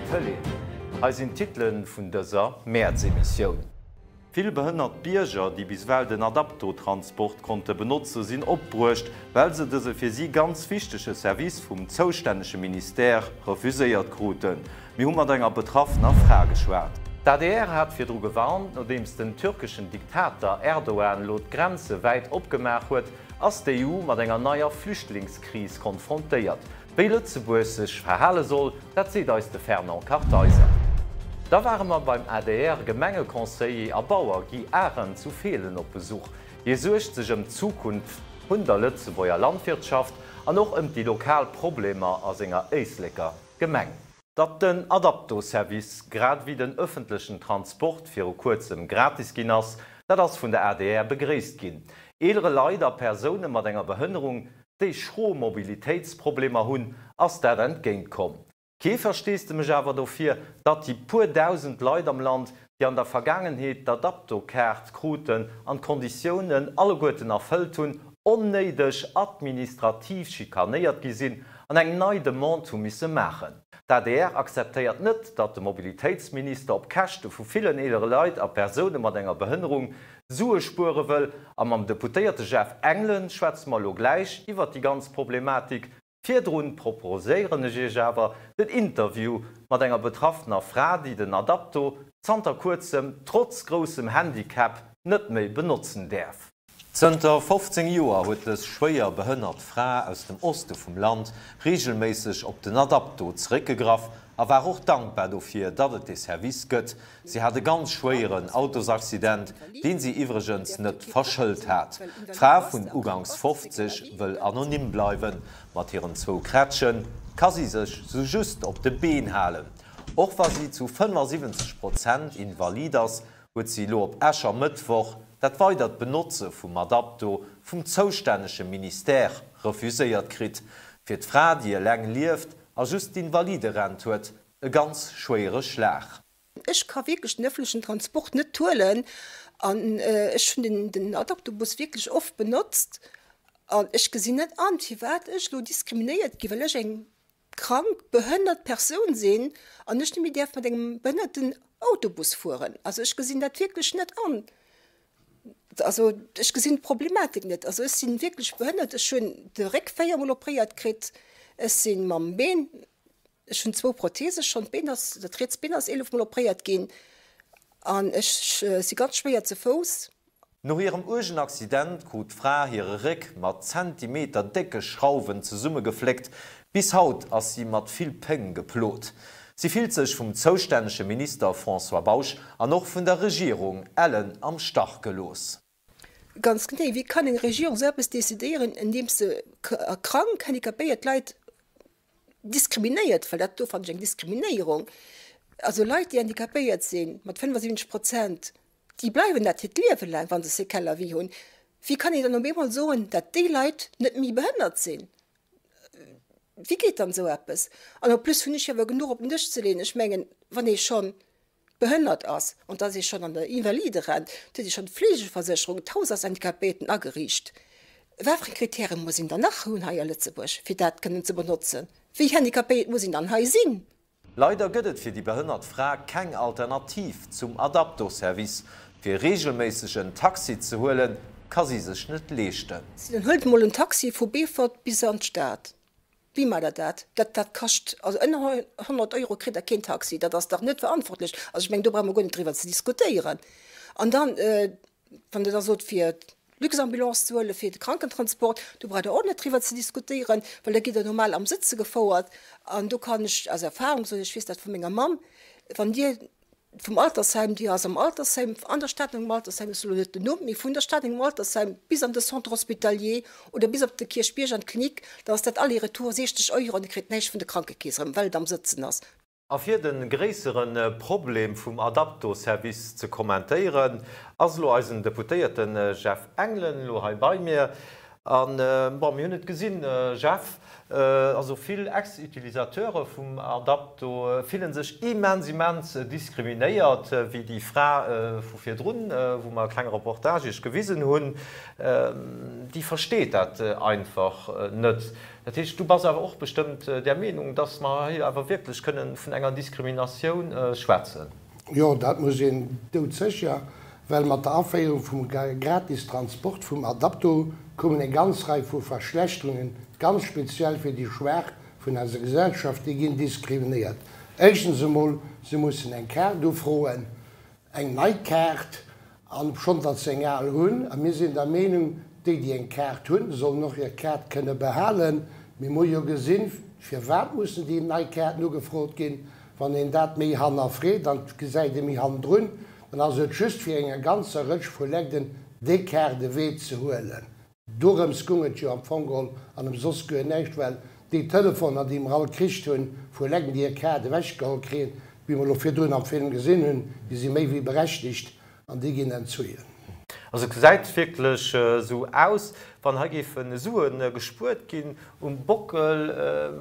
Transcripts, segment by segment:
Tëlee. Hei sinn d'Titele vun dëser Mäerz-Emissioun. Vill behënnert Bierger, déi bis ewell den Adapto-Transport konnte benotze sinn opbruecht, well se dëse fir si ganz wichtege Service vum zoustännege Ministère refuséiert kruten. Mir hu mat enger betraffener Fra geschwat. D'ADR hat virdru gewarnt, nodeems den türkeschen Diktater Erdogan elo d'Grenze wäit opgemaach huet, ass d'EU mat enger neier Flüchtlingskris konfrontéiert. Wéi Lëtzebuerg sech verhale soll, dat seet eis de Fernand Kartheiser. Da ware mer beim ADR-Gemengeconseiller a Bauer Guy Arendt zu Feelen op Besuch. Hie suergt sech ëm d'Zukunft vun der Lëtzebuerger Landwirtschaft an och ëm déi lokal Problemer a senger Éisleker Gemeng. Datt den Adapto-Service grad ewéi den ëffentlechen Transport viru kuerzem gratis ginn ass, dat ass vun der adr begréisst ginn. Eelere Leit a Persoune mat enger Behënnerung, déi schro Mobilitéitsproblemer hunn, ass dat entgéint komm. Kee Versteesdemech awer dofir, datt déi puer 1.000 Leit am Land, déi an der Vergaangenheet d'Adapto-Kaart kruten an d'Konditiounen alleguerten erfëllt hunn, onnéideg administrativ schikanéiert gi sinn an eng nei Demande hu misse maachen. D'adr akzeptéiert net, datt de Mobilitéitsminister op Käschte vu villen eelere Leit a Persoune mat enger Behënnerung Sue spuere wëll. A mam Deputéierte Jeff Engelen schwätze mer elo gläich iwwert déi ganz Problematik. Virdrun proposéieren ech iech awer den Interview mat enger betraffener Fra, déi den Adapto zanter kuerzem trotz groussem Handicap net méi benotzen däerf. Zënter 15 Joer huet dës schwéier behënnert Fra aus dem Oste vum Land reegelméisseg op den Adapto zeréckgegraff a war och dankbar dofir, datt et dee Service gëtt. Si hat e ganz schwéieren Autosaccident, deen si iwwregens net verschëlt hat. D'Fra vun uganks 50 wëll anonym bleiwen. Mat hiren zwou Krätsche ka si sech sou just op de Been halen. Och wa si zu 75 Prozent invalid ass, huet si elo op Äschermëttwoch dat weidert Benotze vum Adapto vum zoustännege Ministère refuséiert kritt. Fir d'Fra, déi eleng lieft a just d'Invaliderent huet, E ganz schwéiere Schlag. Ech ka wierklech den ëffentlechen Transport net huelen an ech hunn den Adaptobus wierklech oft benotzt an ech gesinn net an, firwat ech elo diskriminéiert gi well ech eng krank, behënnert Persoun sinn an ech net méi däerf mat engem Behënnertenautobus fueren. Also ech gesinn dat wierklech net an. Also ech gesinn d'Problematik net. Also ech sinn wierklech behënnert, ech hunn de Réck véiermol opréiert kritt, ech si mam Been Ech hunn zwou Prothese schonn, d'Been ass, dat riets Been ass 11 mol opréiert ginn an ech si ganz schwéier ze Fouss. No hirem uergen Accident krut d'Fra hire Réck mat Zentimeter décke Schrauwen zesummegefléckt. Bis haut ass si mat vill Péng geplot. Si fillt sech vum zoustännege Minister François Bausch an och vun der Regierung ellen am Stach gelooss. Ganz genee. Wéi kann eng Regierung esou eppes decidéieren, andeems se krank, handicapéiert Leit diskriminéiert, well dat do fannen ech eng Diskriminéierung, also Leit déi handicapéiert sinn mat 75 Prozent, déi bleiwen dat hiert Liewe laang, wa se Séquelles à vie hunn. Wéi kann een dann op eemol soen, dat déi Leit net méi behënnert sinn? Wéi geet dann esou eppes? An en plus hunn ech jo awer genuch op den Dësch ze leeën. Ech mengen, wann ee schonn behënnert ass, an et ass ee schonn an der Invaliderent, et huet ee schonn d'Fleegeversécherung, d'Haus ass Handicapéierten ageriicht. Wat fir Kritäre muss een dann nach hunn hei a Lëtzebuerg, fir dat kënnen ze benotzen? Wéi handicapéiert muss een dann hei sinn? Leider gëtt et fir déi behënnert Fra keng Alternativ zum Adapto-Service. Fir reegelméisseg en Taxi ze huelen, ka si sech net leeschten. Dann huelt emol en Taxi vu Beefort bis an d'Stad. Wéi maacht Der dat? Dat, dat kascht, also ënner 100 Euro kritt Der keen Taxi. Dat ass dach net verantwortlech. Also ech mengen, do brauche mer guer net driwwer ze diskutéieren. An dann, wann Der da sot, fir d'Luxambulance ze huelen, fir de Krankentransport, do braucht Der och net driwwer ze diskutéieren, well da gitt Der normal am Sëtze gefouert. An do kann ech aus Erfahrung soen, ech weess dat vu menger Mamm, wann Dir vum Altersheim, déi ass am Altersheim an der Stad engem Altersheim, ech soen elo net den Numm, mee vun der Stad engem Altersheim bis an de Centre hospitalier oder bis op de Kierchbierg an d'Klinik, dann ass dat aller-retour 60 Euro an e kritt näischt vun der Krankekeess erëm, well et am Sëtzen ass. A fir de gréissere Problem vum Adapto-Service ze kommentéieren, ass elo eisen Deputéierte Jeff Engelen elo hei bei mir. An, bon, mir hunn et gesinn, Jeff, also vill Ex-Utilisateure vum Adapto fillen sech immens, immens diskriminéiert, wéi déi Fra vu virdrun, wou mer e klenge Reportage Iech gewisen hunn, déi versteet dat einfach net. Dat heescht, du bass awer och bestëmmt där Meenung, dass mer hei awer wierklech kënnen vun enger Diskriminatioun schwätzen. Jo, dat muss een doudsécher, well mat der Aféierung vum gratis Transport vum Adapto koumen eng ganz Rei vu Verschlechterungen, ganz speziell fir déi Schwaach vun eiser Gesellschaft, déi ginn diskriminéiert. Éischtens emol, se mussen eng Kaart ufroen, eng nei Kaart, an obschonn datt se eng al hunn, a mir sinn der Meenung, déi déi eng Kaart hunn, sollen och hir Kaart kënne behalen. Mir hu jo gesinn, firwat mussen déi nei Kaarten ugefrot ginn. Wann een dat méi hannerfreet an et gesäit ee méi hannendrun, dann ass et just fir enger ganzer Rëtsch vu Legden déi Kaart ewee ze huelen. Dorëms gung et jo am Fong geholl an ëm soss guer näischt, well déi Telefoner, déi mer all kricht hunn, vu Leggen, déi hir Kaart ewechgeholl kréien, wéi mer elo virdrun am Film gesinn hunn, déi si méi wéi berechtegt an déi ginn entzujen. Also et gesäit wierklech esou aus, wann hei géife Sue gespuert ginn um Bockel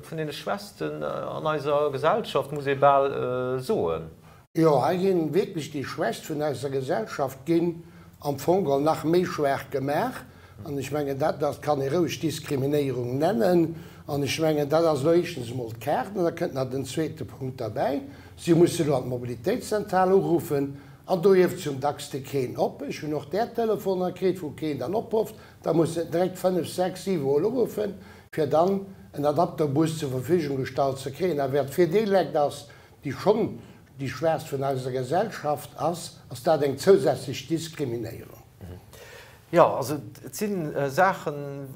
vun deene Schwächsten an eiser Gesellschaft, muss ee bal soen. Jo, hei ginn wierklech déi Schwächst vun eiser Gesellschaft ginn am Fong geholl nach méi schwaach gemaach. An ech mengen, dat dat kann ee roueg Diskriminéierung nennen. An ech mengen, dat ass elo éischtens emol d'Kaart. An da kënnt nach den zweete Punkt derbäi, Si musse elo an d'Mobilitéitszentral uruffen an do hieft zum dackste keen op. Ech hunn och där Telefoner kritt, wou keen dann ophofft. Da muss se direkt fënnef, sechs, siwe Mol uruffen, fir dann en Adapterbus zur Verfügung gestallt ze kréien. A wat fir déi Lekt ass, déi schonn déi schwaachst vun eiser Gesellschaft ass, ass dat eng zousätzlech Diskriminéierung. Jo, also et si Saachen,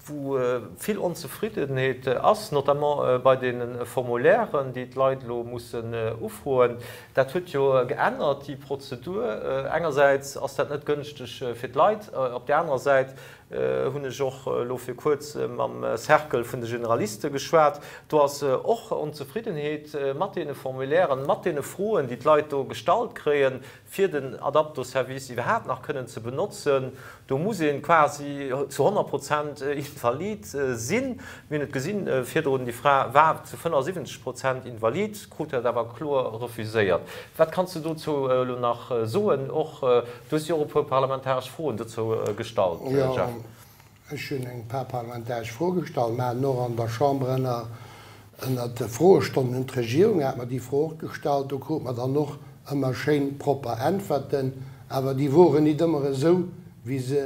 wou vill Onzefriddenheet ass, notamment bei deene Formulairen, déi d'Leit elo mussen ufroen. Dat huet jo geännert, déi Prozedur. Engersäits ass dat net gënschteg fir d'Leit, op där anerer Säit hunn ech och elo fir kuerz mam Cercle vun de Generaliste geschwat. Do ass och Onzefriddenheet mat deene Formulairen, mat deene Froen, déi d'Leit do gestallt kréien, fir den Adapto-Service iwwerhaapt nach kënnen ze benotzen. Do muss ee quasi zu 100 Prozent invalid sinn. Mir hunn et gesinn virdrun, déi Fra war zu 75 Prozent invalid, krut dat awer kloer refuséiert. Wat kanns de dozou elo nach soen? Och du hues jo och e puer parlamentaresch Froen dozou gestallt, Jeff. Jo, ech hunn eng paar parlamentaresch Froe gestallt. Mer haten och an der Chamber ënner ënner de Froestonnen un d'Regierung hate mer déi Fro och gestallt. Do krute mer dann och ëmmer schéin propper Äntwerten, awer déi woren nit ëmmer esou, wéi se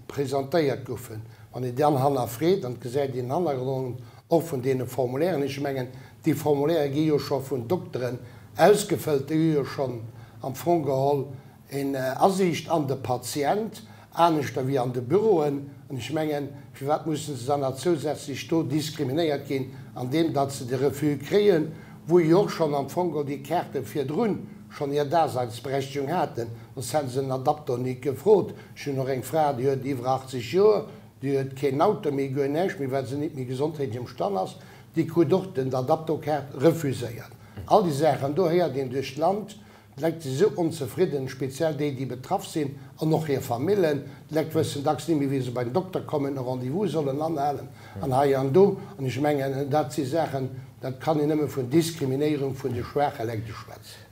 presentéiert goufen. Wann een dann hannerfreet, an et gesäit een den Hannergrond och vun deene Formulairen, ech mengen, déi Formulaire gi jo scho vun Dokteren ausgefëllt, déi hu jo schonn am Fong geholl en Asiicht an de Patient, aneschter wéi an de Büroen. An ech mengen, firwat mussen se dann nach zousätzlech do diskriminéiert ginn, andeem datt se de Refus kréien, wou jo och schonn am Fong geholl déi Kaarte virdrun schonn hir Daseinsberechtigung haten, soss hätte se den Adapto nit gefrot. Ech hunn och eng Fra, déi huet iwwer 80 Joer, déi huet keen Auto méi, guer näischt méi, well se nit méi gesondheetlech emstand ass, déi krut och den Adapto-Kaart refuséiert. All déi Saachen do héiert een duerch d'Land. D'Leit si sou onzefridden, speziell déi, déi betraff sinn an och hir Famillen. D'Leit wëssen dacks net méi, wéi se bei den Dokter kommen, e Rendez-vous sollen anhalen an hei an do. An ech mengen, dat si Saachen, dat kann een nëmme vun Diskriminéierung vun de schwaache Lekt schwätzen.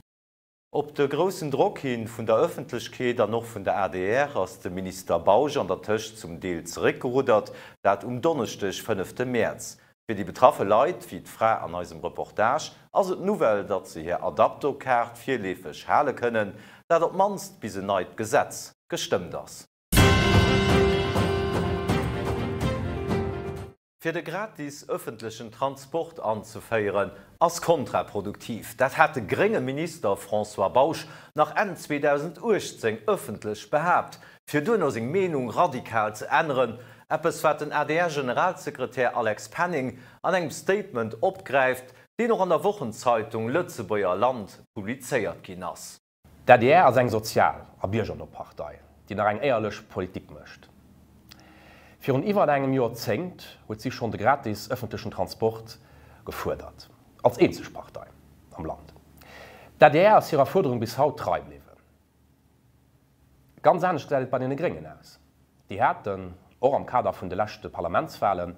Op de groussen Drock hin vun der Ëffentlechkeet an och vun der adr ass de Minister Bausch an der Tëscht zum Deel zeréckgeruddert, dat um Donneschdeg, fënnefte Mäerz. Fir déi betraffe Leit, wéi d'Fra an eisem Reportage, ass et d'Nouvelle, datt se hir Adapto-Kaart virleefeg hale kënnen, dat op d'mannst bis en neit Gesetz gestëmmt ass. Fir de gratis ëffentlechen Transport anzeféieren, ass kontraproduktiv. Dat hat de grénge Minister François Bausch nach Enn 2018 ëffentlech behaapt, fir duerno seng Meenung radikal ze änneren, eppes wat den ADR-Generalsekretär Alex Penning an engem Statement opgräift, deen och an der Wochenzeitung Lëtzebuerger Land publizéiert ginn ass. D'adr ass eng sozial a biergerno Partei, déi nach eng éierlech Politik mécht. Virun iwwer engem Joerzéngt huet si schonn de gratis ëffentlechen Transport gefuerdert, als eenzeg Partei am Land. D'adr ass hirer Fuerderung bis haut trei bliwwen. Ganz anescht gesäit et bei deene Gréngen aus. Déi haten. och am Kader vun de leschte Parlamentswalen,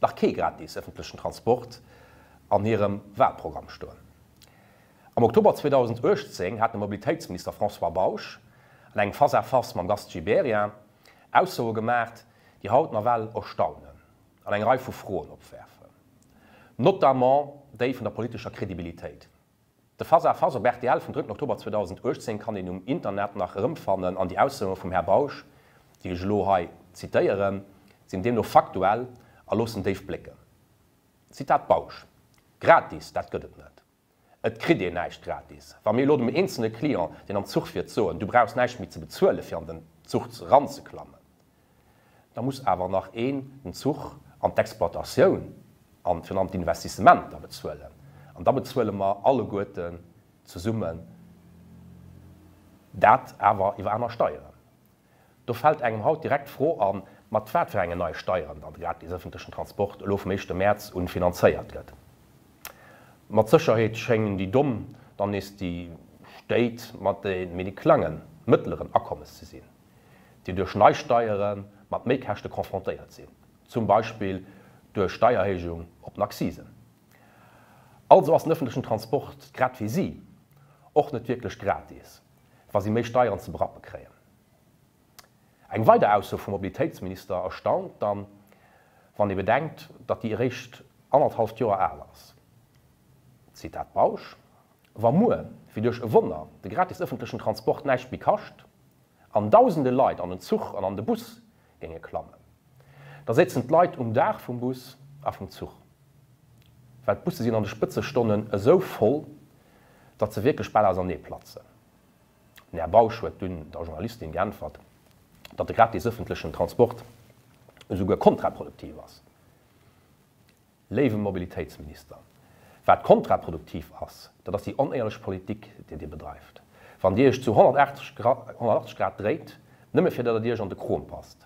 nach kee gratis ëffentlechen Transport an hirem Walprogramm stoen. Am Oktober 2018 hat de Mobilitéitsminister François Bausch an engem Face-à-face mam Gast Gibéryen Aussoe gemaacht, déi haut nawell erstaunen an eng Rei vu Froen opwerfen, notamment déi vun der politescher Kredibilitéit. De Face-à-face op rtl vum 3 Oktober 2018 kann een um Internet nach erëmfannen an déi Aussoe vum Här Bausch, déi ech elo hei zitéieren, sinn deemno faktuell a loossen déif blécken. Zitat Bausch, Gratis, dat gëtt et net. Et kritt een näischt gratis. Wa mir elo dem eenzelne Client, deen am Zuch fiert, soen, du brauchs näischt méi ze bezuelen, fir an den Zuch eranzeklammen, Da muss awer nach een den Zuch an d'Exploitatioun an virun allem d'Investissementer bezuelen. An da bezuele mer alleguerten zesummen dat awer iwwer aner Steieren. Do fält engem haut direkt d'Fro an, mat wat fir engen neie Steieren dann de gratis ëffentlechen Transport elo vum éischte Mäerz un finanzéiert gëtt. Mat Sécherheet schéngen déi Domm dann nees déi Stéit mat de méi klengen, mëttleren Akommes ze sinn. déi duerch nei Steiere mat Méikäschte confrontéiert sinn, zum Beispill duerch Steierhéijung op den Accisen. Also ass den ëffentlechen Transport, grad wéi si, och net wierklech gratis, wa si méi Steieren ze berappe kréien. Eng weider Ausso vum Mobilitéitsminister erstaunt dann, wann ee bedenkt, datt déi eréischt annerthalft Joer al ass. Zitat Bausch, Wa muer, wéi duerch e Wonner, de gratis ëffentlechen Transport näischt méi kascht, an dausende Leit an den Zuch an an de Bus géinge klammen, da séizen d'Leit um Daach vum Bus a vum Zuch, well d'Busse sinn an de Spëtzestonnen esou voll, datt se wierklech bal ausernee platzen. Den Här Bausch huet dunn der Journalistin geäntwert, datt de gratis ëffentlechen Transport esouguer kontraproduktiv ass. Léiwe Mobilitéitsminister, wat kontraproduktiv ass, dat ass déi onéierlech Politik, déi Dir bedreift, wann Dir Iech zu 180 Grad dréit, nëmme fir datt et Iech an de Krom passt.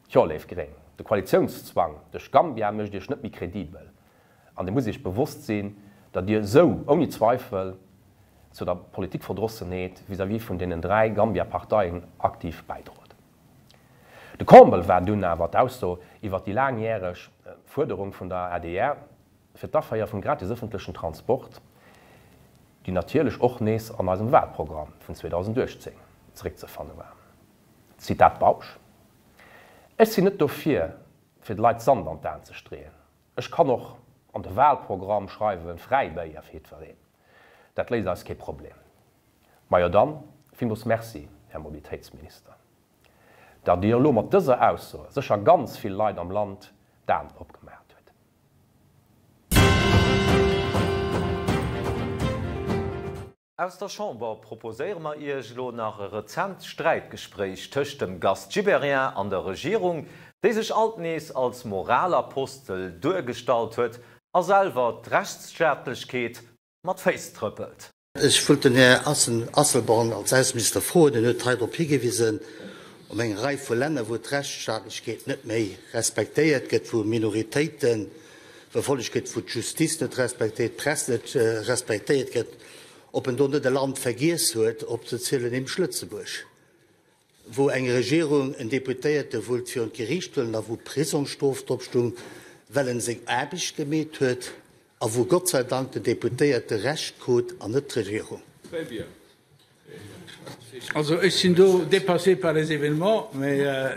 Tjo, léif Gréng, de Koalitiounszwang duerch Gambia mécht Iech net méi kredibel an Dir musst Iech bewosst sinn, datt Dir esou ouni Zweifel zu der Politikverdrossenheet vis-à-vis vun deenen 3 Gambia-Parteien aktiv bäidrot. De Comble war dunn awer d'Ausso iwwer déi laangjäreg Fuerderung vun der adr fir d'Aféier vum gratis ëffentlechen Transport, déi natierlech och nees an eisem Wahlprogramm vun 2018 zeréckzefanne war. Zitat Bausch, Ech sinn net dofir, fir de Leit Sand an d'Aen ze streeën. Ech kann och an de Wahlprogramm schreiwen, fräi Béier fir jiddwereen. Dat léist eis kee Problem. Majo dann, villmools Merci, Här Mobilitéitsminister, datt Dir elo mat dëser Ausso sécher ganz vill Leit am Land d'Aen opgemaacht huet. Aus der Chamber proposéiere mer Iech elo nach e rezent Sträitgespréich tëscht dem Gast Gibéryen an der Regierung, déi sech alt nees als Moralapostel duergestallt huet a selwer d'Rechtsstaatlechkeet mat Féiss trëppelt. Ech wollt den Här Asselborn als Ausseminister froen, en huet hei drop higewisen, op eng Rei vu Länner, wou d'Rechtsstaatlechkeet net méi respektéiert gëtt, wou Minoritéite verfollegt gëtt, wou d'Justiz net respektéiert, d'Press net respektéiert gëtt, ob en do net e Land vergiess huet opzezielen, nämlech Lëtzebuerg. wou eng Regierung en Deputéierte wullt virun d'Geriicht huelen a wou Prisongsstrof drop stung, well en seng Aarbecht gemeet huet a wou Gott sei Dank den Deputéierte Recht krut an net d'Regierung. Très bien. Also ech sinn do dépassé par les événements, mä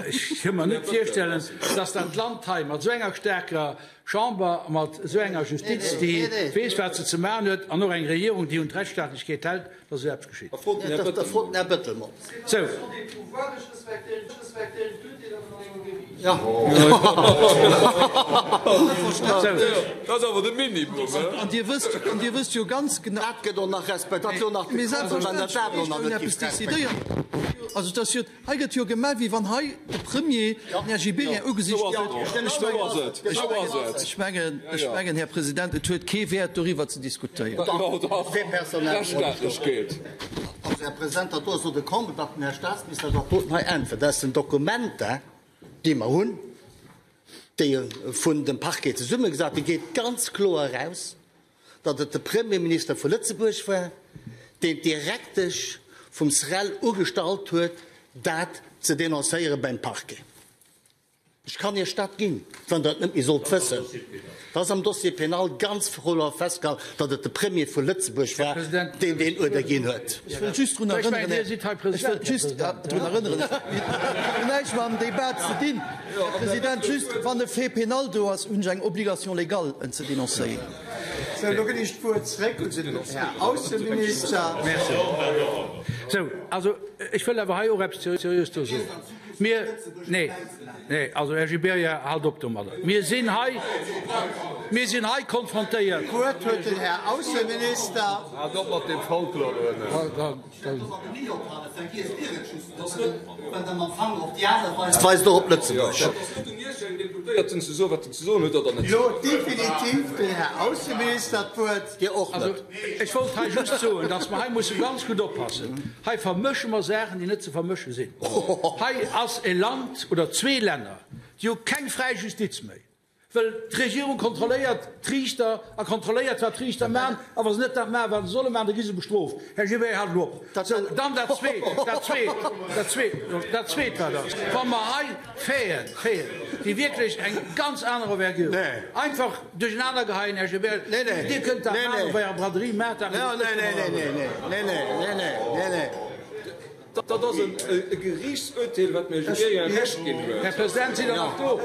ech ka mer net virstellen, dass dat Land hei mat esou enger staarker Chamber, mat esou enger Justiz, déi weess, wat se ze maachen huet, an och eng Regierung, déi un d'Rechtsstaatlechkeet hält, dass esou eppes geschitt. Da frot den Här Bettel mol. Sou. An Dir wësst, an Dir wësst jo ganz genau. Dat gëtt och nach respekt, dat jo nach Mee selbstverständlech, dat elo nach net eppes decidéiert. Also et ass jo, hei gëtt jo gemaach, wéi wann hei de Premier den Här Gibéryen ugesicht huet. Ech mengen, ech mengen, ech mengen, Här President, et huet kee Wäert doriwwer ze diskutéieren. Rechtsstaatlechkeet. Also, Här President, dat do ass elo de Comble, datt den Här Statsminister dat doten hei äntwert. Dat sinn Dokumenter, déi mer hunn, déi vun dem Parquet zesummegesat ginn, geet ganz kloer eraus, datt et de Premierminister vu Lëtzebuerg war, deen d'Direktesch vum SREL ugestallt huet, dat ze denoncéiere beim Parquet. Ech kann Iech dat ginn, wann Der et net méi sollt wëssen. Et ass am Dossier pénal ganz kloer festgehalen, datt et de Premier vu Lëtzebuerg war, deen deen Uerder ginn huet. Ech wëll just drun erënneren, ech wëll just drun erënneren, mir hunn näischt mam Débat ze dinn, Här President, just wann e Fait pénal do ass, hunn ech eng Obligation légale, en ze dénoncéieren. Sou, elo ginn ech d'Wuert zréck un den Här Ausseminister. Merci. Sou, also ech wëll awer hei och eppes Seriöses do soen. Mir, nee, nee, also Här Gibéryen, haalt op domadder. Mir sinn hei, mir sinn hei konfrontéiert. D'Wuert huet den Här Ausseminister. Haalt op mat deem Folklor do ënnen. Weist och op Lëtzebuerg. Et ass net un Iech, engem Deputéierten ze soen, wat en ze soen huet oder net. Elo definitiv den Här Ausseminister d'Wuert. Dir och Also, net. ech wollt hei just soen, dass mer hei musse ganz gutt oppassen. Hei vermësche mer Saachen, déi net ze vermësche sinn. Hei ass e Land oder zwee Länner, déi hu keng fräi Justiz méi, well d'Regierung kontrolléiert d'Riichter a kontrolléiert, wat d'Riichter maachen. A wa se net dat maachen, wat se solle maachen, da gi se bestrooft. Här Gibéryen, halt elo op! Sou, dann dat Zweet, dat Zweet, dat Zweet, dat Zweet wat ass, wa mer hei Faiten, Faiten, déi wierklech eng ganz aner Envergure hunn, einfach duerchenaner geheien, Här Gibéryen, Dir kënnt dat maachen op Ärer Braderie, maacht dat, mee dat mécht mer Dat ass e Geriichtsurteel, wat dem Här Gibéryen Recht ginn huet. Här President, sidd Der nach do?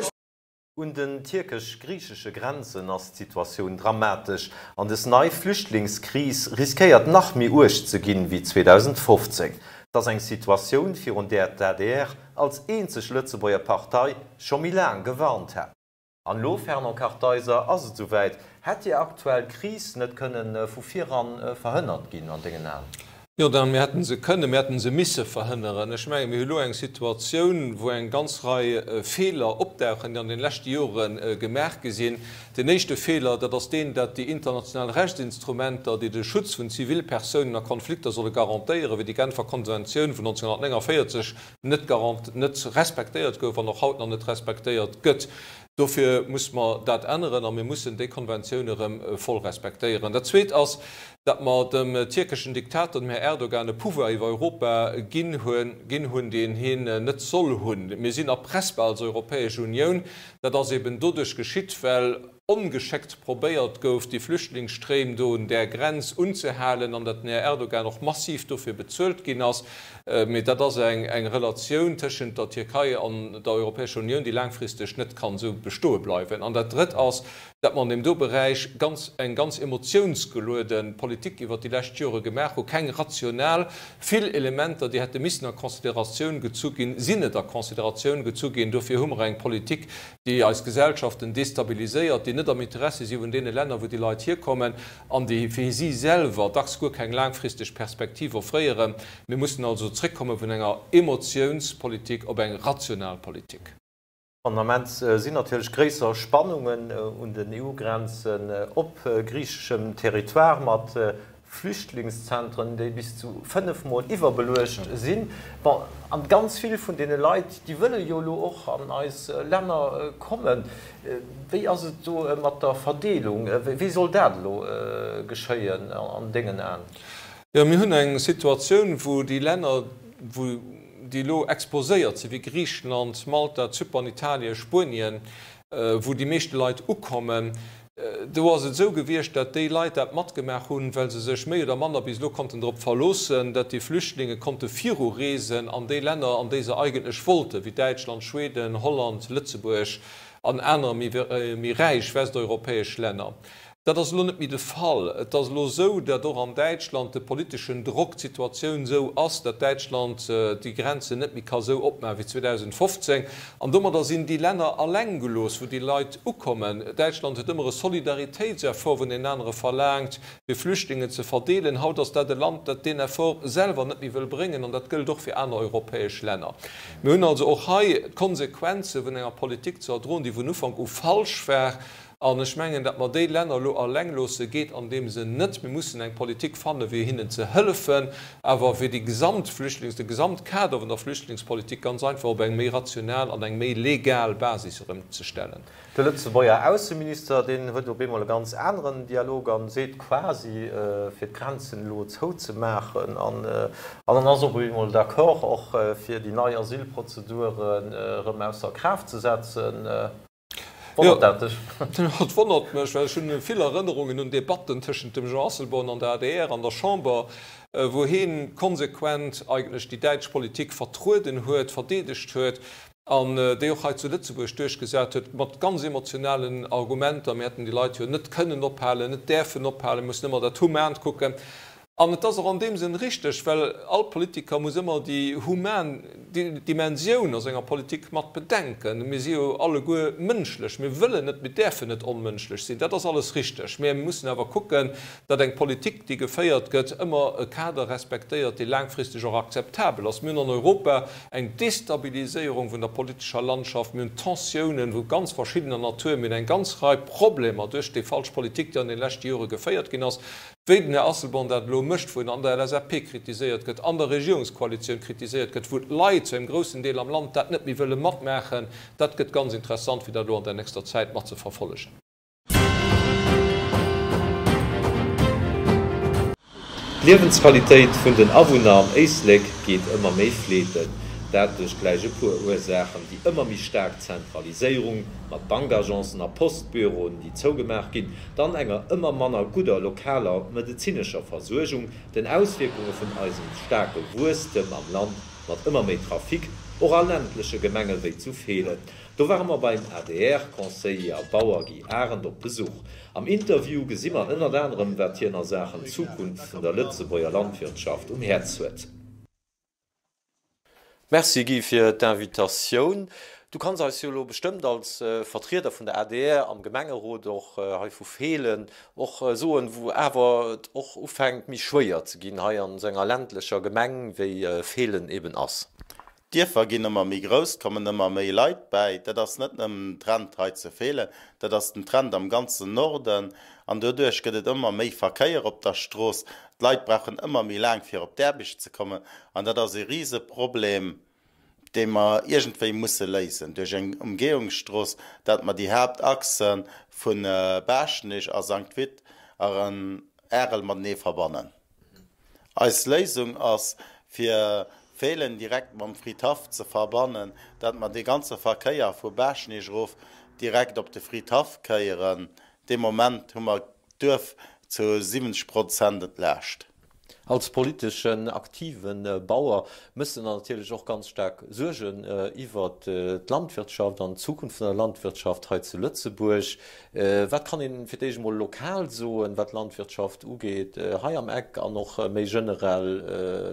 Un den tierkesch-griichesche Grenzen ass d'Situatioun dramatesch an des nei Flüchtlingskris riskéiert nach méi uerg ze ginn wéi 2015. Et ass eng Situatioun, virun där d'ADR als eenzeg Lëtzebuerger Partei scho méi laang gewarnt hat. An elo, Fernand Kartheiser, ass et esouwäit. Hätt déi aktuell Kris net kënnen vu viran verhënnert ginn an dengen Aen? Jo, Dan, mir hätten se kënnen, mir hätten se misse verhënneren. Ech menge mir hu elo eng Situatioun, wou eng ganz Rei Feeler opdauchen, déi an den leschte Jore gemaach gi sinn. Deen éischte Feeler, dat ass deen, dat déi international Rechtsinstrumenter, déi de Schutz vun Zivilpersounen a Konflikter solle garantéieren, wéi déi Genfer Konventioun vun 1949, net net respektéiert gouf an och haut nach net respektéiert gëtt. Dofir muss mer dat änneren a mir mussen déi Konventioun erëm voll respektéieren. Dat Zweet ass, datt mer dem tierkeschen Diktator, dem Här Erdogan, e Pouvoir iwwer Europa ginn hunn, deen hien net soll hunn. Mir sinn erpressbar als Europäesch Unioun. Dat ass eben doduerch geschitt, well ongeschéckt probéiert gouf, déi Flüchtlingsstréim do un där Grenz unzehalen an datt den Här Erdogan och massiv dofir bezuelt ginn ass. Mee dat ass eng Relatioun tëschent der Tierkei an der Europäescher Unioun, déi laangfristeg net kann esou bestoe bleiwen. An dat Drëtt ass, datt mer an deem do Beräich ganz eng ganz emotiounsgeluede Politik iwwert déi lescht Jore gemaach hu, keng rational. Vill Elementer, déi hätte missen a Consideratioun gezu ginn, sinn net a Consideratioun gezu ginn. Dofir hu mer eng Politik, déi eis Gesellschaften destabiliséiert, déi net am Interessi si vun deene Länner, wou déi Leit hierkommen an déi fir si selwer dacks guer keng laangfristeg Perspektiv offréieren. Mir mussen also zréckkomme vun enger Emotiounspolitik op eng rational Politik. Am Ament sinn natierlech gréisser Spannungen un den EU-Grenzen op griicheschem Territoire mat Flüchtlingszentren, déi bis zu 5 Mol iwwerbeluecht sinn. Bon, an ganz vill vun deene Leit, déi wëlle jo elo och an eis Länner kommen. Wéi ass et do mat der Verdeelung? Wéi soll dat elo geschéien an dengen Aen? Jo, mir hunn eng Situatioun, wou déi Länner, wou déi elo exposéiert sinn, wéi Griichenland, Malta, Zypern, Italien, Spuenien, wou déi meeschte Leit ukommen, do ass et esou gewiescht, datt déi Leit dat matgemaach hunn, well se sech méi oder manner bis elo konnten drop verloossen, datt déi Flüchtlinge konnte virureesen an déi Länner, an déi se eigentlech wollten, wéi Däitschland, Schweden, Holland, Lëtzebuerg an aner méi räich westeuropäesch Länner. Dat ass elo net méi de Fall. Et ass elo esou, datt och an Däitschland de politeschen Drock, d'Situatioun esou ass, datt Däitschland déi Grenzen net méi ka esou opmaachen wéi 2015. An domadder sinn déi Länner alleng gelooss, wou déi Leit ukommen. Däitschland huet ëmmer e Solidaritéitseffort vun deenen anere verlaangt, fir Flüchtlingen ze verdeelen. Haut ass dat e Land, dat deen Effort selwer net méi wëll bréngen. An dat gëllt och fir aner europäesch Länner. Mir hunn also och hei d'Konsequenze vun enger Politik ze erdroen, déi vun Ufank u falsch war. An ech mengen, datt mer déi Länner elo alleng loosse geet an deem Sënn net. Mir mussen eng Politik fanne fir hinnen ze hëllefen, awer fir déi gesamt Flüchtlings-, de Gesamtkader vun der Flüchtlingspolitik ganz einfach op eng méi rational an eng méi legal Basis erëmzestellen. De Lëtzebuerger Ausseminister, deen huet op eemol e ganz aneren Dialog a seet quasi, fir d'Grenzen elo zouzemaachen. An en ass op eemol d'accord och fir déi nei Asylprozeduren erëm ausser Kraaft ze setzen. Wonnert dat dech? Dat wonnert mech, well ech hunn vill Erënnerungen un Debatten tëschent dem Jean Asselborn an der adr an der Chamber, wou hee konsequent eigentlech déi däitsch Politik vertrueden huet, verdeedegt huet an déi och hei zu Lëtzebuerg duerchgesat huet, mat ganz emotionalen Argumenter, mir hätten déi Leit jo net kënnen ophalen, net däerfen ophalen, mir mussen ëmmer dat Humant kucken. An et ass och an deem Sënn richteg, well all Politiker muss ëmmer déi human Dimensioun a senger Politik mat bedenken. Mir si jo alleguer mënschlech. Mir wëllen net, mir däerfen net onmënschlech sinn. Dat ass alles richteg. Mä mir mussen awer kucken, datt eng Politik, déi geféiert gëtt, ëmmer e Kader respektéiert, dee laangfristeg och akzeptabel ass. Mir hunn an Europa eng Destabiliséierung vun der politescher Landschaft. Mir hunn Tensiounen vu ganz verschiddener Natur. Mir hunn eng ganz Rei Problemer duerch déi falsch Politik, déi an de leschte Jore geféiert ginn ass. Wéi den Här Asselborn dat elo mécht, wou en an der LSAP kritiséiert gëtt, an der Regierungskoalitioun kritiséiert gëtt, wou d'Leit zu engem groussen Deel am Land dat net méi wëlle matmaachen, dat gëtt ganz interessant, fir dat elo an der nächster Zäit mat ze verfollegen. D'Liewensqualitéit vun den Awunner am Éislek geet ëmmer méi fleeten. Dat duerch gläich e puer Ursaachen, déi ëmmer méi staark Zentraliséierung mat Bankagencen a Postbüroen, déi zougemaach ginn, dann enger ëmmer manner gudder lokaler medezinescher Versuergung, den Auswierkunge vun eisem staarke Wuesstem am Land mat ëmmer méi Trafic, och a ländleche Gemenge wéi zu Feelen. Do ware mer beim ADR-Conseiller a Bauer Guy Arendt op Besuch. Am Interview gesi mer ënnert anerem, wat hien a Saachen Zukunft vun der Lëtzebuerger Landwirtschaft um Häerz huet. Merci Guy fir d'Invitatioun. Du kanns eis jo elo bestëmmt als Vertrieder vun der adr am Gemengerot och hei vu Feelen och soen, wou awer et och ufänkt méi schwéier ze ginn hei an esou enger ländlecher Gemeng wéi Feelen eben ass. D'Dierfer ginn ëmmer méi grouss, et kommen ëmmer méi Leit bäi. Dat ass net nëmmen den Trend hei zu Feelen, dat ass den Trend am ganzen Norden. An doduerch gëtt et ëmmer méi Verkéier op der Strooss. D'Leit brauchen ëmmer méi laang fir op d'Aarbecht ze kommen. An dat ass e Riseproblem, dee mer iergendwéi musse léisen duerch eng Umgehungsstrooss, dat mer déi Haaptachse vu Baaschtnech a Sankt Vith an Arel matenee verbannen. Eis Léisung ass, fir Feelen direkt mam Fridhaff ze verbannen, dat mer dee ganze Verkéier vu Baaschtnech erof direkt op de Fridhaff kéieren. Dee Moment hu mer d'Duerf zu 70 Prozent entlaascht. Als politeschen aktive Bauer méchs de der natierlech och ganz staark Suergen iwwert d'Landwirtschaft an d'Zukunft vun der Landwirtschaft hei zu Lëtzebuerg. Wat kann een fir d'éischt emol lokal soen, wat d'Landwirtschaft ugeet hei am Eck an och méi generell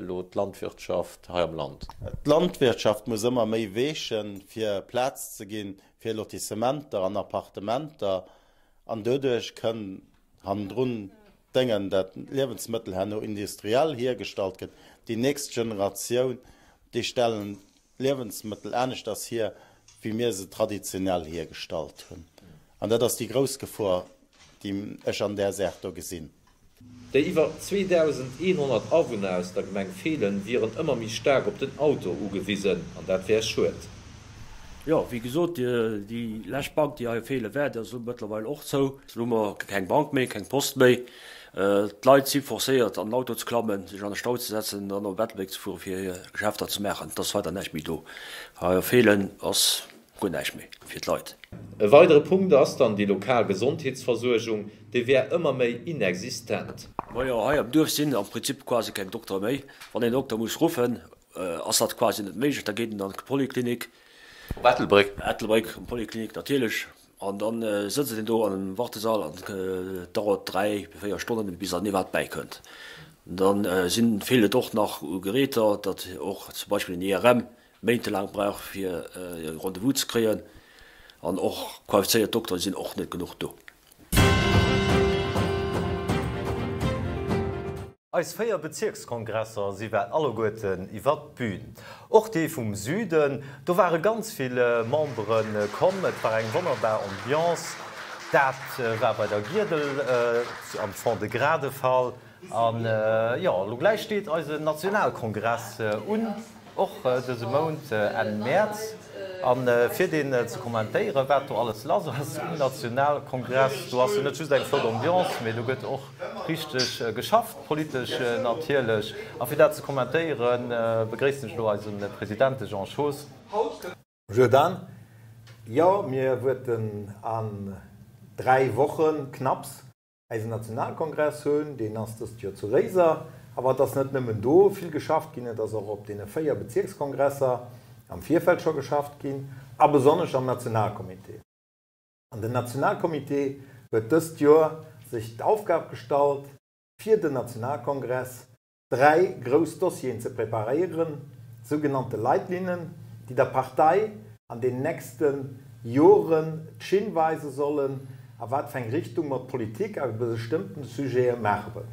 elo d'Landwirtschaft hei am Land? D'Landwirtschaft muss ëmmer méi weechen, fir Plaz ze ginn fir Lotissementer an Appartementer an doduerch kënn hannendrun d'Déngen, dat Liewensmëttel herno industriell hiergestallt gëtt. Déi nächst Generatioun, déi stellen d'Liewensmëttel aneschters hier, wéi mir se traditionell hiergestallt hunn. An dat ass déi grouss Gefor, déi ech an där Saach do gesinn. Déi iwwer 2.100 Awunner aus der Gemeng Feelen wieren ëmmer méi staark op den Auto ugewisen, an dat wär schued. Jo, wéi gesot, déi lescht Bank, déi hei a Feelen war, déi ass elo mëttlerweil och zou. Elo hu mer keng Bank méi, keng Post méi. D'Leit si forcéiert, an den Auto ze klammen, sech an de Stau ze setzen an dann op Ettelbréck ze fueren, fir hir Geschäfter ze maachen. Et ass weider näischt méi do. Hei a Feelen ass guer näischt méi fir d'Leit. E weidere Punkt ass dann déi lokal Gesondheetsversuergung, déi wär ëmmer méi inexistent. Majo, hei am Duerf sinn am Prinzip quasi keng Doktere méi. Wann een en Dokter muss ruffen, Ass dat quasi net méiglech, da geet en an d'Poliklinik. Op Ettelbréck? Ettelbréck, an d'Poliklinik natierlech. An da sëtzt een do an engem Wartesall an et dauert 3, 4 Stonnen, bis dann iwwerhaapt bäikënnt. Da sinn, feelt et och nach u Geräter, datt och zum Beispill en IRM méintelaang brauch, fir e Rendez-vous ze kréien. An och qualifizéiert Doktere sinn och net genuch do. Eis 4 Bezierkskongresser si well alleguerten iwwert d'Bühn. Och dee vum Süden. Do ware ganz vill Membere komm. Et war eng wonnerbar Ambiance. Dat war bei der Giedel am Fond-de-Gras de Fall. An jo, elo gläich steet eisen Nationalkongress un, och dëse Mount Enn Mäerz. A fir deen ze kommentéieren, wat do alles lass ass um Nationalkongress, do ass jo net just eng flott Ambiance, mee do gëtt och richteg geschafft, politesch natierlech. A fir dat ze kommentéieren, begréissen ech elo eise President, de Jean Schoos. Bonjour Dan, jo mir wuerten an 3 Wochen knapps eisen Nationalkongress hunn, deen ass dëst Joer zu Réiser. Awer et ass net nëmmen do vill geschafft ginn, et ass och op deene 4 Bezierkskongresser am Virfeld scho geschafft ginn a besonnesch am Nationalcomité. An den Nationalcomité huet dëst Joer sech d'Aufgab gestallt, fir den Nationalkongress 3 grouss Dossieren ze preparéieren, sougenannte Leitlinnen, déi der Partei an den nächste Joren d'Schinn weise sollen, a wat fir eng Richtung mer d'Politik a bestëmmten Sujete maache wëllen.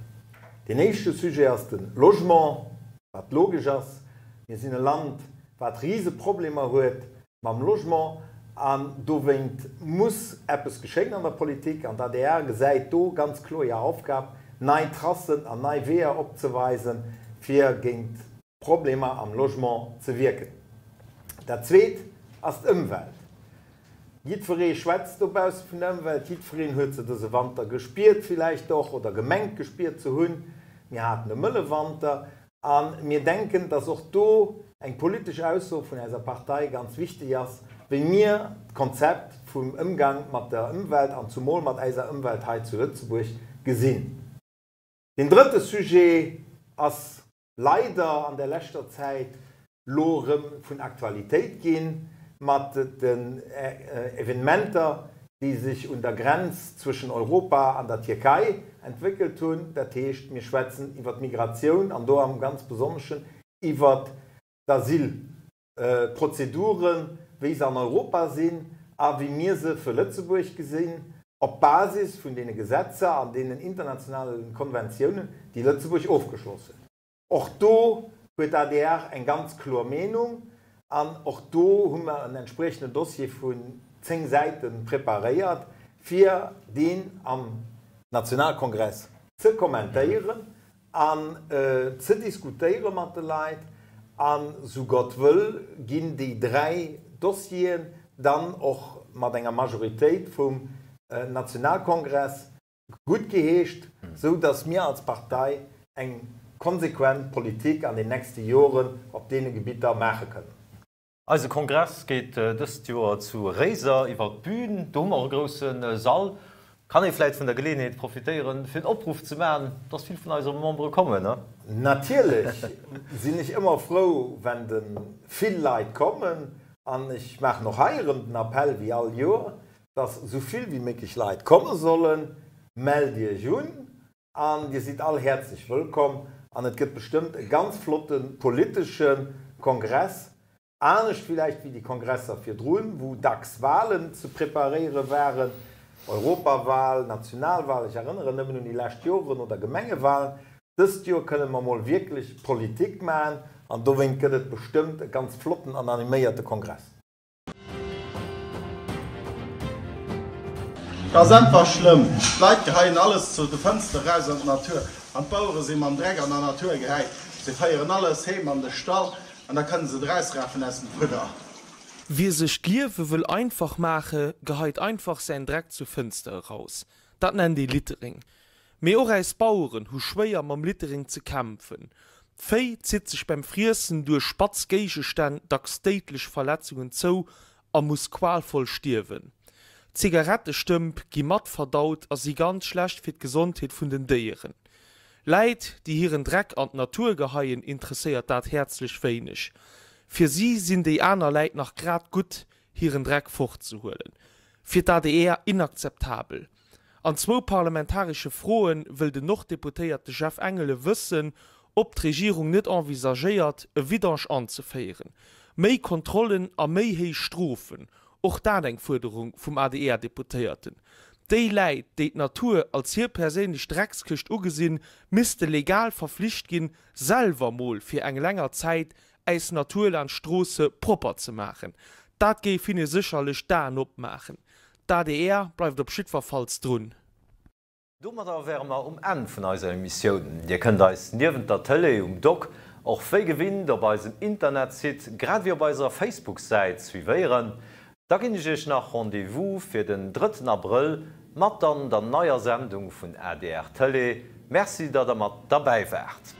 Deen éischte Sujet ass de Logement, wat logesch ass. Mir sinn e Land, wat Riseproblemer huet mam Logement an dowéint muss eppes geschéien an der Politik an d'ADR gesäit do ganz kloer hir Aufgab, nei Tracen an nei Weeër opzeweisen, fir géint d'Problemer am Logement ze wierken. Dat Zweet ass d'Ëmwelt. Jiddweree schwätzt dobausse vun der Ëmwelt, jiddwereen huet se dëse Wanter gespiert villäicht och oder gemengt gespiert ze hunn. Mir haten e mëlle Wanter A mir denken, dass och do eng politesch Ausso vun eiser Partei ganz wichtig ass, wéi mir d'Konzept vum Ëmgang mat der Ëmwelt an zumol mat eiser Ëmwelt hei zu Lëtzebuerg gesinn. Deen drëtte Sujet ass leider an der leschter Zäit lo erëm vun Aktualitéit ginn, mat den Evenementer, déi sech un der Grenz zwëschen Europa an der Tierkei entwéckelt hunn. Dat heescht, mir schwätzen iwwer d'Migratioun an do am ganz Besonneschen iwwer d'Asylprozeduren, wéi se an Europa sinn a wéi mir se fir Lëtzebuerg gesinn, op Basis vun deene Gesetzer an deenen internationale Konventiounen, déi Lëtzebuerg ofgeschloss huet. Och do huet d'ADR eng ganz kloer Meenung an och do hu mer en entspriechenden Dossier vun 10 Säite preparéiert, fir deen am Nationalkongress ze kommentéieren an ze diskutéiere mat de Leit. A sou Gott wëll, ginn déi 3 Dossieren dann och mat enger Majoritéit vum Nationalkongress gutt geheescht, sou datt mir als Partei eng konsequent Politik an den nächste Joren op deene Gebitter maache kënnen. Eise Kongress geet dëst Joer zu Réiser iwwer d'Bühn. Do hu mer och e grousse Sall. Kann ee vläit vun der Geleeënheet profitéieren, fir en Opruff ze maachen, dass vill vun eise Membere kommen, ne? Natierlech sinn ech ëmmer frou, wenn de vill Leit kommen. An ech maachen och hei erëm den Appell, wéi all Joer, dass esou vill wéi méiglech Leit komme sollen. Mellt Iech un an Dir sidd all häerzlech wëllkomm an et gëtt bestëmmt e ganz flotte politesche Kongress, anescht villäicht wéi déi Kongresser virdrun, wou dacks Walen ze preparéiere waren, Europawal, Nationalwal, ech erënneren nëmmen un déi lescht Joren, oder Gemengewalen. Dëst Joer kënne mer mol wierklech Politik maachen an dowéint gëtt et bestëmmt e ganz flotten an animéierte Kongress. Et ass einfach schlëmm. D'Leit geheien alles zu de Fënster eraus an d'Natur. An d'Bauere si mam Dreck an der Natur gehäit. Se féieren alles heem an de Stall an da kënne se et erausrafen aus dem Fudder. Wie sech d'Liewe wëll einfach maache, geheit einfach säin Dreck zur Fënster eraus. Dat nennt ee Littering. Mee och äis Baueren hu schwéier mam Littering ze kämpfen. D'Véi zitt sech beim Friessen duerch spatz Géigestänn dacks déidlech Verletzungen zou a muss qualvoll stierwen. Zigarettestëmp gi mat verdaut a si ganz schlecht fir d'Gesondheet vun den Déieren. Läit, déi hiren Dreck an d'Natur geheien, interesséiert dat häerzlech wéineg. Fir si sinn déi aner Läit nach grad gutt, hiren Dreck fortzehuelen. Fir d'ADR inakzeptabel. An zwou parlamentaresche Froe wëll den Norddeputéierte Jeff Engelen wëssen, ob d'Regierung net envisagéiert, e Vidange anzeféieren. Méi Kontrollen a méi héich Strofen, och dat eng Fuerderung vum ADR-Deputéierten. Déi Läit, déi d'Natur als hir perséinlech Dreckskëscht ugesinn, misste legal verflicht ginn, selwer mol fir eng länger Zäit äis Natur laanscht Stroosse propper ze maachen. Dat géif hinne sécherlech d'Aen opmaachen. D'ADR bleift op jiddwerfalls drun. Domadder wäre mer um Enn vun eiser Emissioun. Dir kënnt eis niewent der Tëlee um Dock och wéi gewinnt op eisem Internetsite grad ewéi op eiser Facebook-Säit suivéieren. Da ginn ech iech nach Rendez-vous fir den drëtten Abrëll mat dann der neier Sendung vun adr Tëlee. Merci, datt der mat derbäi waart.